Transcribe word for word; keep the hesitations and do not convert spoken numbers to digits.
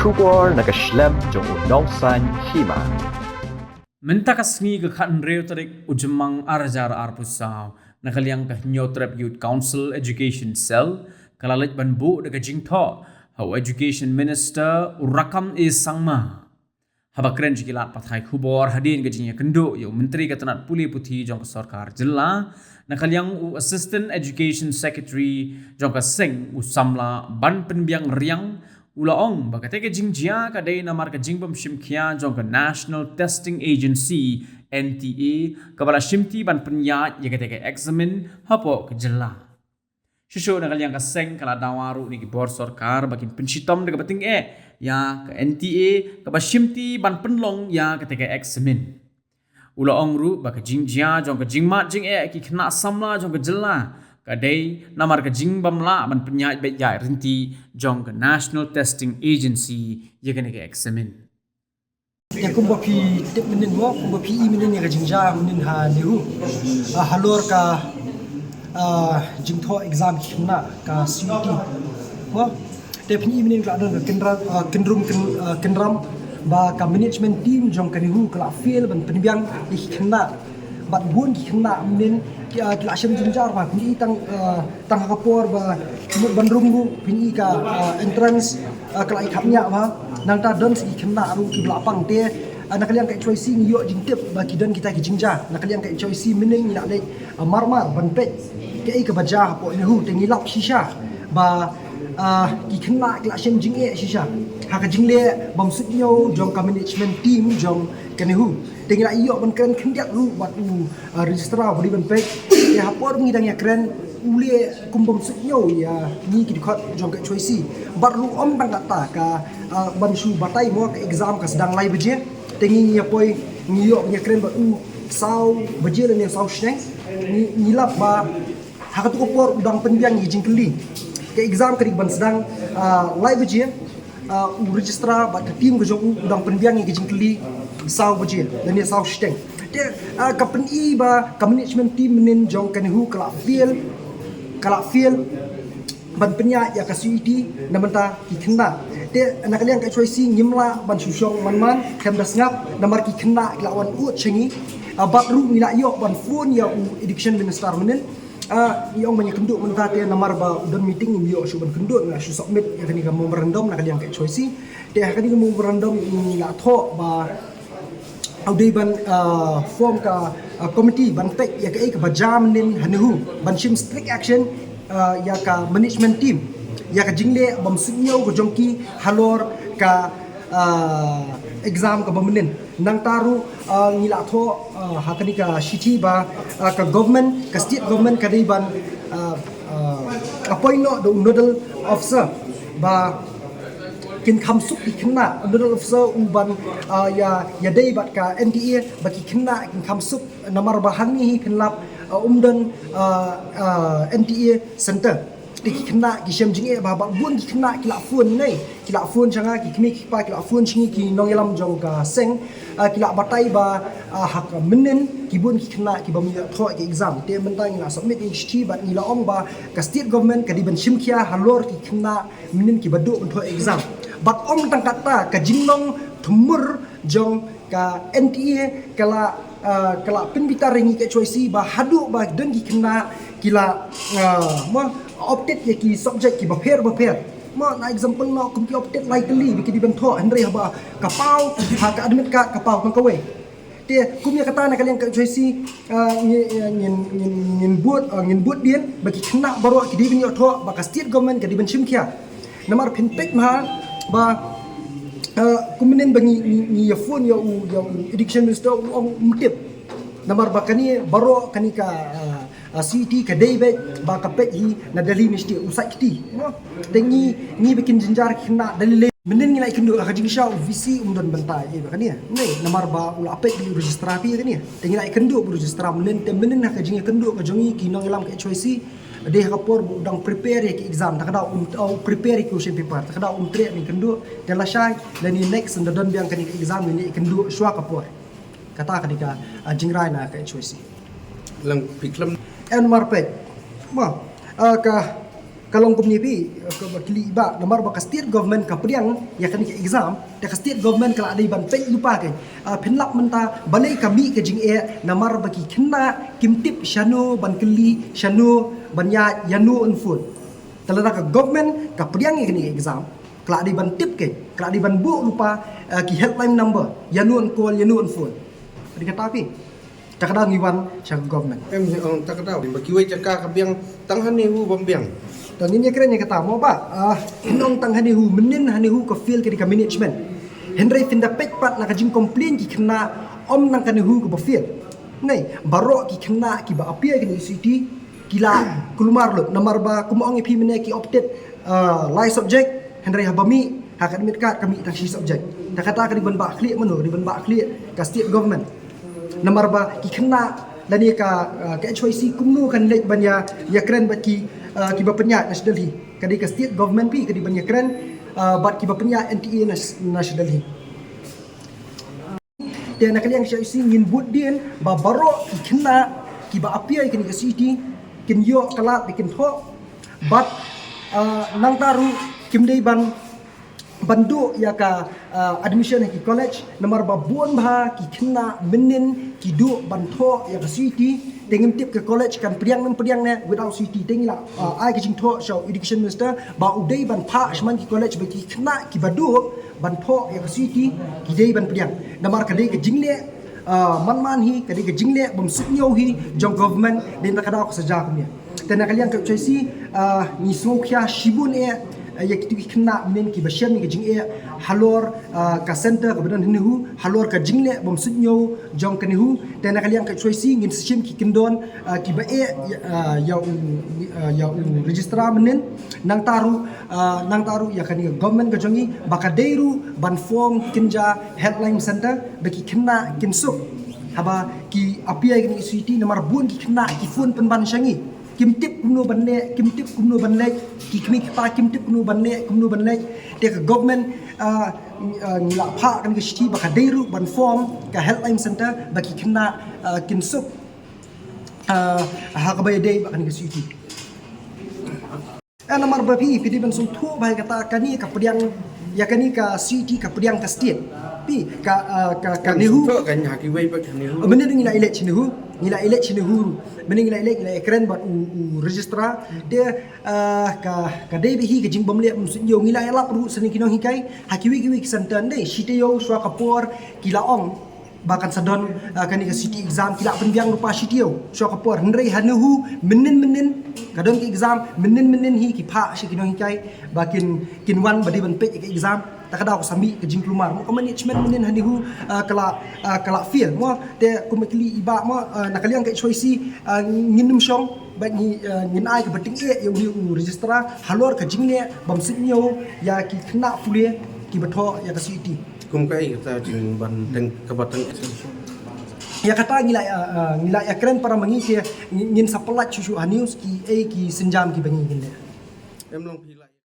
Khubor na ka shlem jong u Nongsaiñ Hima. Mynta ka sngi ka khathynriew tarik u Jymmang ar hajar arphew saw, na ka liang ka Hynñiewtrep Youth Council Education Cell ka la leit ban buh da ka jingthoh ha u Education Minister u Rakkam A Sangma. Haba kren sha ki lad pathai khubor hadien ka jingïakynduh ïa u Myntri ka tnat pule puthi jong ka sorkar jylla, na ka liang u Assistant Education Secretary jong ka seng u samla ban pynbiang riang, u la ong ba katei ka jingjia ka dei namar ka jingbym shim khia jong ka National Testing Agency, N T A, kaba la shimti ban pynïaid ïa katei ka eksamin hapoh ka jylla. Shuh shuh na ka liang ka seng ka la dawa ruh na ki bor sorkar ba kin pynshitom da kaba tyngeh ïa ka N T A kaba shimti ban pynlong ïa katei ka eksamin. U la ong ruh ba ka jingjia jong ka jingmad jingeh ki khynnah samla jong ka jylla ka dei namar ka jingbym lah ban pynïaid beit ïaid ryntih jong ka National Testing Agency ïa kane ka eksamin. Te kumba phi tip mynnin mo, kumba phi i mynnin ïa ka jingjia mynnin ha NEHU. Ah, halor ka, ah, jingthoh exam ki khynnah ka C U E T. Mo, te phi i mynnin ka la don ka kynra-, ah, kynrum kyn-, ah, kynram ba ka management team jong ka NEHU ka la fail ban pynbiang ïa ki khynnah. Bad bun ki khynnah mynnin ki, ah, ki la shem jynjar ba phi i tang, ah, tang ha ka por ba mut ban rung ruh phi i ka, ah, entrance, ah, ka la i khap ñiah ba. Nangta don sa ki khynnah ruh kiba la pang te, ah, na ka liang ka H Y C ngi ïoh jingtip ba ki don kita ki jingjia. Na ka liang ka H Y C mynnin ngi la leit, ah, mar mar ban peit kaei kaba jia hapoh NEHU te ngi lap shisha ba, ah, ki khynnah ki la shem jingeh shisha ha ka jingleh bym suidñiew jong ka management team jong ka NEHU. Te ngi la ïoh ban kren khyndiat ruh bad u, ah, registrar ba dei ban peit. Te ha por ngi dang ïakren u leh kum bym suidñiew ïa ngi ki dkhot jong ka H Y C. Bad ruh ym tang katta ka, ah, ban shu batai mo ka exam ka sdang lai baje. Te ngi ïa poi ngi ïoh ban ïakren bad u saw baje lane saw shneng. Ngi, ngi lap ba ha katu ka por u dang pynbiang ïa ki jingkylli. Ka exam ka dei ban sdang, ah, lai baje. Ah, u registrar bad ka team ka jong u u dang pynbiang ïa ki jingkylli saw baje lane saw shiteng. Te, ah, ka pyni ba ka management team mynnin jong ka NEHU ka la fail, ka la fail ban pynïaid ïa ka C U E T na bynta ki khynnah. Te na ka liang ka H Y C ngim lah ban shu shong man man khlem da sngap namar ki khynnah ki la wan ud sha ngi. Ah, bad ruh ngi la ïoh ban phone ïa u education minister mynnin. Ah, ngi ong ba ngi kynduh mynta te namar ba u don meeting ngim ïoh shuh ban kynduh, ngi la shu submit ïa kane ka memorandum na ka liang ka H Y C. Te ha kane ka memorandum ngi la thoh ba u dei ban, ah, form ka, ah, committee ban peit ïa kaei kaba jia mynnin ha NEHU ban shim strict action, ah, ïa ka management team ïa ka jingleh bym suidñiew ka jong ki halor ka, ah, exam kaba mynnin. Nangta ruh, ah, ngi la thoh, ah, ha kane ka shithi ba, ah, ka government, ka state government ka dei ban, ah, ah, appoint noh da u nodal officer ba kin kham suk ki khynnah, u nodal officer u ban, ah, ïa, ïadei bad ka N T A ba ki khynnah kin kham suk namar ba hangne hi phin lap, ah, um don, ah, ah, N T A center. Te ki khynnah ki shem jingeh ba, ba bun ki khynnah ki la phone ne, ki la phone sha nga, ki kmie ki kpa ki la phone sha ngi ki nongïalam jong ka seng, ah, ki la batai ba, ah, ha ka mynnin ki bun ki khynnah ki bym ïoh thoh ki exam. Te mynta ngi la submit ïa ki shithi bad ngi la ong ba ka state government ka dei ban shim khia halor ki khynnah mynnin kiba duh ban thoh exam. Bad ym tang katta, ka jinglong thmur jong ka N T A ka la, ah, ka la pynbitar ïa ngi ka H Y C ba haduh ba don ki khynnah ki la, ah, mo, opted ïa ki subject kiba pher ba pher. Mo, na example noh kum ki opted lai tylli ba ki dei ban thoh, hynrei haba ka paw ha ka admit card ka paw tang kawei. Te kum ïa kata na ka liang ka H Y C, ah, ngi, ah, ngin, ngin, ngin bud, ah, ngin bud dien ba ki khynnah baroh ki dei ban ïoh thoh, ba ka state government ka dei ban shim khia. Namar phin peit ma ba, ah, kum mynnin ba ngi, ngi, ngi ïa phone ïa u, ïa u education minister u ong um tip. Namar ba kane baroh kane ka, ah, ah, C U E T ka dei beit ba ka peit hi na Delhi University u sait kti. Te ngi, ngi ba kin jynjar ki khynnah Delhi. Mynnin ngi la ïakynduh ha ka jingshisha u V C um don bynta ïa ba kane. Ne, namar ba u la peit beit u registrar phi ïa kane. Te ngi la ïakynduh bad u registrar mynnin, te mynnin ha ka jingïakynduh ka jong ngi ki nongïalam ka H Y C. Dei ha ka por ba u dang prepare ïa ki exam, ta ka daw um, uh, prepare ïa ki question paper, ta ka daw um treh ban ïakynduh, te lashai lane next ynda don biang kane ka exam ngin ïakynduh shuwa ka por. Kata ka dei ka, uh, jingrai na ka H Y C. Lang phi khlem. Yn marpeit. Mo, uh, ka, Ka long kumne phi, eh, ka ba kylli ba, namar ba ka state government ka pdiang ïa kane ka exam, te ka state government ka la dei ban peit lypa kein. Ah, phin lap mynta, balei ka mih ka jingeh, namar ba ki khynnah kim tip shano ban kylli, shano ban ïa, ïano yn phone. Te lada ka government ka pdiang ïa kane ka exam, ka la dei ban tip kein, ka la dei ban buh lypa, eh, ki helpline number, ïano yn call, ïano yn phone. Dei kata phi. Te ka daw ngi wan sha ka government. Em, ong, te ka daw, ba kiwei jaka ka biang, tang hangne hu bym biang. Te ngin ïakren ïa kata mo ba, ah, phin ong tang hangne hu, mynnin hangne hu ka fail ka dei ka management. Hynrei phin da peit pat na ka jingcomplain ki khynnah, ym nang kane hu kaba fail. Ngi, baroh ki khynnah kiba appear kane ka C U E T, ki la kulmar lut, namar ba kum ong ïa phi mynne ki opted, ah, lai subject, hynrei haba mih ha ka admit card ka mih tang shi subject. Te kata ka dei ban bah khlieh mano, ka dei ban bah khlieh ka state government. Namar ba ki khynnah lane ka, ah, ka H Y C kumno kan leit ban ïa, ïakren bad ki, ah, kiba pynïaid na sha Delhi. Ka dei ka state government phi ka dei ban ïakren, ah, bad kiba pynïaid N T A na, na sha Delhi. Te na ka liang ka H Y C ngin bud dien ba baroh ki khynnah kiba appear ïa kane ka C U E T kin ïoh ka lad ba kin thoh. Bad, ah, nangta ruh kim dei ban, ban duh ïa ka, ah, admission ha ki college, namar ba bun bha ki khynnah mynnin ki duh ban thoh ïa ka C U E T, te ngim tip ka college kan pdiang ne ym pdiang ne without C U E T, te ngi la, ah, ai ka jingthoh sha u education minister ba u dei ban phah shaman ki college ba ki khynnah kiba duh ban thoh ïa ka C U E T ki dei ban pdiang. Namar ka dei ka jingleh, ah, man man hi, ka dei ka jingleh bym suidñiew hi jong government, dei na ka daw ka sa jia kumne. Te na ka liang ka H Y C, ah, ngi sngewkhia shibun eh, ah, ïa kito ki khynnah mynnin kiba shem ïa ka jingeh halor, ah, ka center kaba don ha NEHU, halor ka jingleh bym suidñiew jong ka NEHU. Te na ka liang ka H Y C ngin sa shim ki kyndon, ah, kiba eh, ah, ïa u, ah, ïa u registrar mynnin. Nangta ruh, ah, nangta ruh ïa kane ka government ka jong ngi ba ka dei ruh ban form kynja helpline center ba ki khynnah kin suk. Haba ki appear ïa kane ka C U E T, namar bun ki khynnah ki phone pynban sha ngi. Kim tip kumno ban leh, kim tip kumno ban leit, ki kmie ki kpa kim tip kumno ban leh, kumno ban leit. Te ka government, ah, ah, ngi la phah kane ka shithi ba ka dei ruh ban form ka helpline center ba ki khynnah, ah, kin suk, ah, ha kaba ïadei bad kane ka C U E T. Eh, namar ba phi, phi dei ban sngewthuh ba ïa kata kane ka pdiang, ïa kane ka C U E T ka pdiang ka state. Phi, ka, ah, ka, ka NEHU. Sngewthuh kan ha kiwei pat ka NEHU. Mynne ngi la elect NEHU, ngi la elect NEHU. Mynne ngi la elect, ngi la ïakren bad u, u registrar. Te, ah, ka, ka dei ba hi ka jingbymleh bym suidñiew, ngi la ïalap ruh sha ki nonghikai ha kiwei kiwei ki center, dei shi taïew shuwa ka por ki la ong ba kan sa don, ah, kane ka C U E T exam, ki la pynbiang lypa shi taïew shuwa ka por. Hynrei ha NEHU mynnin mynnin ka don ka exam, mynnin mynnin hi ki phah sha ki nonghikai ba kin, kin wan ba dei ban peit ka exam. Te ka daw ka sa mih ka jingkulmar. Mo ka management mynnin ha NEHU, ah, ka la, ah, ka la fail mo. Te kum kylli i bah mo, ah, na ka liang ka H Y C, ah, ngin ym shong ba ngi, ah, ngin ai kaba tyngeh ïa u, u registrar halor ka jingleh bym suidñiew ïa ki khynnah pule kiba thoh ïa ka C U E T. Kum kaei kata jingban teng, kaba teng. Ïa kata ngi la, ah, ah, ngi la ïakren para ma ngi te ngin, ngin sa pyllait shuh shuh ha news kiei ki sienjam kiba ngi kin leh. Em long phi la